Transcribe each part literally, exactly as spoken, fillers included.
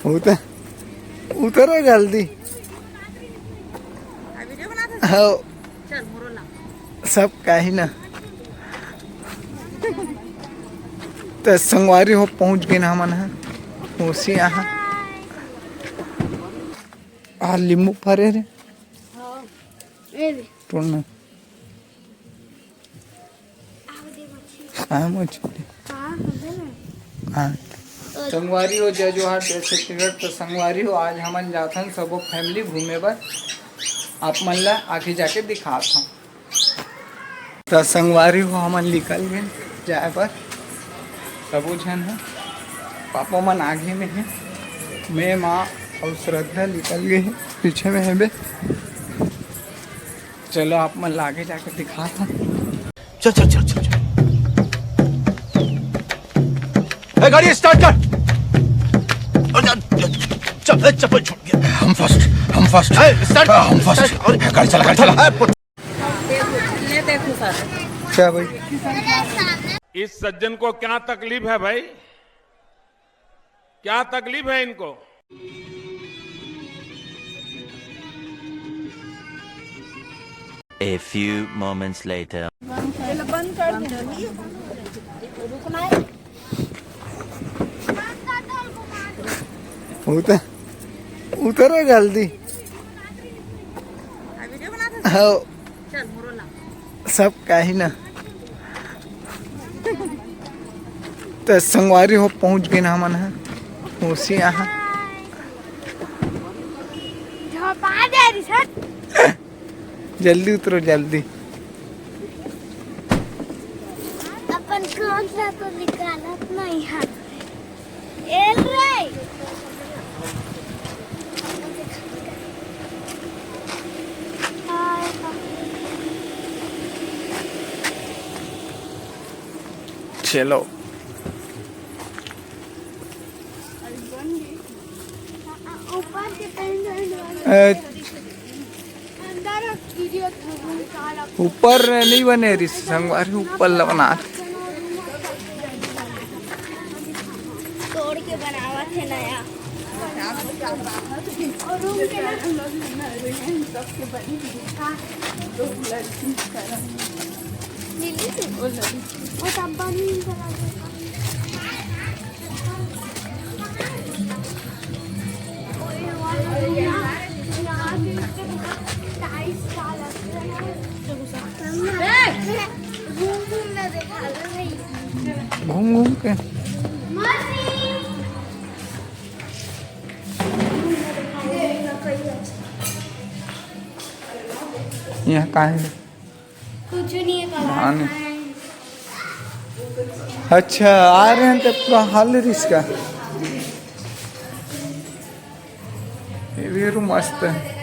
उतर, उतरो जल्दी। हाँ। सब काही ना। त संगवारी हो, पहुंच गेन हमन ह ओसियां। आ लिम्बू फरे रे। हाँ। ए दे। टोड़ना। आव दे मछली। कहाँ मछली? हाँ, हबे ना। हाँ। संगवारी हो, जय जोहार, जय छत्तीसगढ़। तो संगवारी हो, आज हमन जाथन सबो family घूमे बर। आप मन ला आगे जाके दिखात हन। त संगवारी हो, हमन निकल गेन जाए बर, सबो झन ह। पापा मन आगे में हे, मैं, माँ अउ श्रद्धा निकल गे हे, पीछे में हेबे। चलो, आप मन ला आगे जाके दिखात हन। चल, चल, चल, चल, चल। ए, गाड़ी start कर। अरे, चल, ए, चप्पल छूट गया। हम first, हम first। ए, start, हम first। Start। गाड़ी चला, गाड़ी चला। ए, पुत- क्या भाई? इस सज्जन को क्या तकलीफ है भाई? क्या तकलीफ है इनको? A few moments later. उतर, उतरो जल्दी। हाँ। सब काही ना। त संगवारी हो, पहुंच गेन हमन ह ओसियां। जल्दी उतरो, जल्दी। अपन कोट ला तो निकालत नहीं है। एल रे। चलो। ऊपर के पेंट वाले। ए, ऊपर नहीं बने रिस संगवारी, ऊपर ला बनात। तोड़ के बनावत हे नया। और रूम के ना मिली थी। वो सब बनी। घूम घूम के। यहाँ का है? कुछ नहीं है, बाहर आने। खाए हैं। अच्छा, आ रहे हैं तो पूरा हाल रिस का। ये भी रूम मस्त है।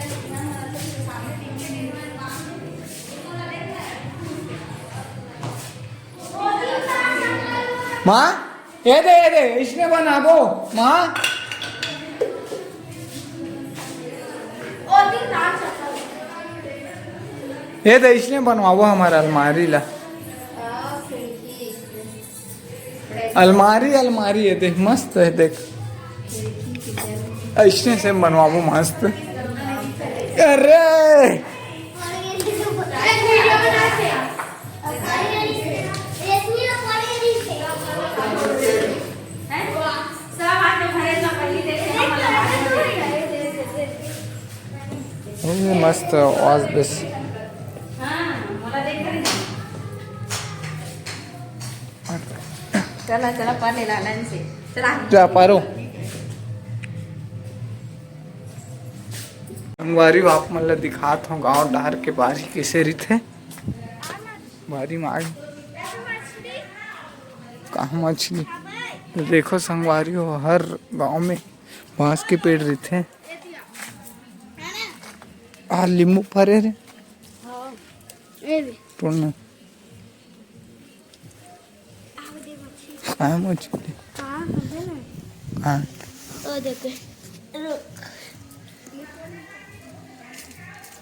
माँ, ये दे, ये दे, इसने बनाबो, माँ। ये दे, इसने बनवाबो हमारा अलमारी ला। अलमारी, अलमारी, ये देख, मस्त है, देख। इसने से बनवाबो, मस्त। अरे! अरे, मस्त आवाज बस। चला, चला, पढ़ ले लालन से। चला। जा, पारो। संगवारी हो, आप मन ल दिखात हंव गांव डहर के बारी कइसे रहिथे। बारी म आगे कहाँ मछली। देखो संगवारी हो, हर गांव में बांस के पेड़ रहिथे। आ लिम्बू फरे रे। हाँ। ए दे। तोड़ना। कहाँ मछली? हाँ, हबे ना। हाँ। ओ देखे। रुक।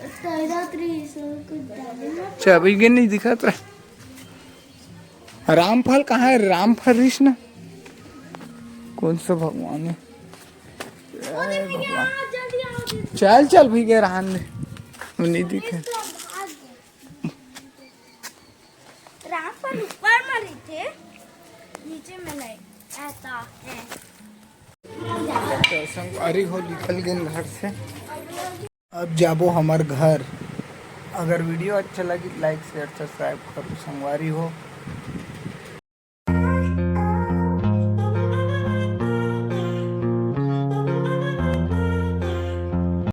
तैरत रही सो कुछ डाले ना। चाबी के नहीं दिखत रहा। रामफल कहाँ है? रामफल रिस ना। कौन सा भगवान है? ए भगवान। चल, चल भैया, रहन दे। वो नहीं दिखे। राम पर ऊपर में रहिथे, नीचे में नहीं। ऐसा है। तो संगवारी हो, निकल गेन घर से। अब जाबो हमर घर। अगर वीडियो अच्छा लगी, like, share, subscribe करो संगवारी हो।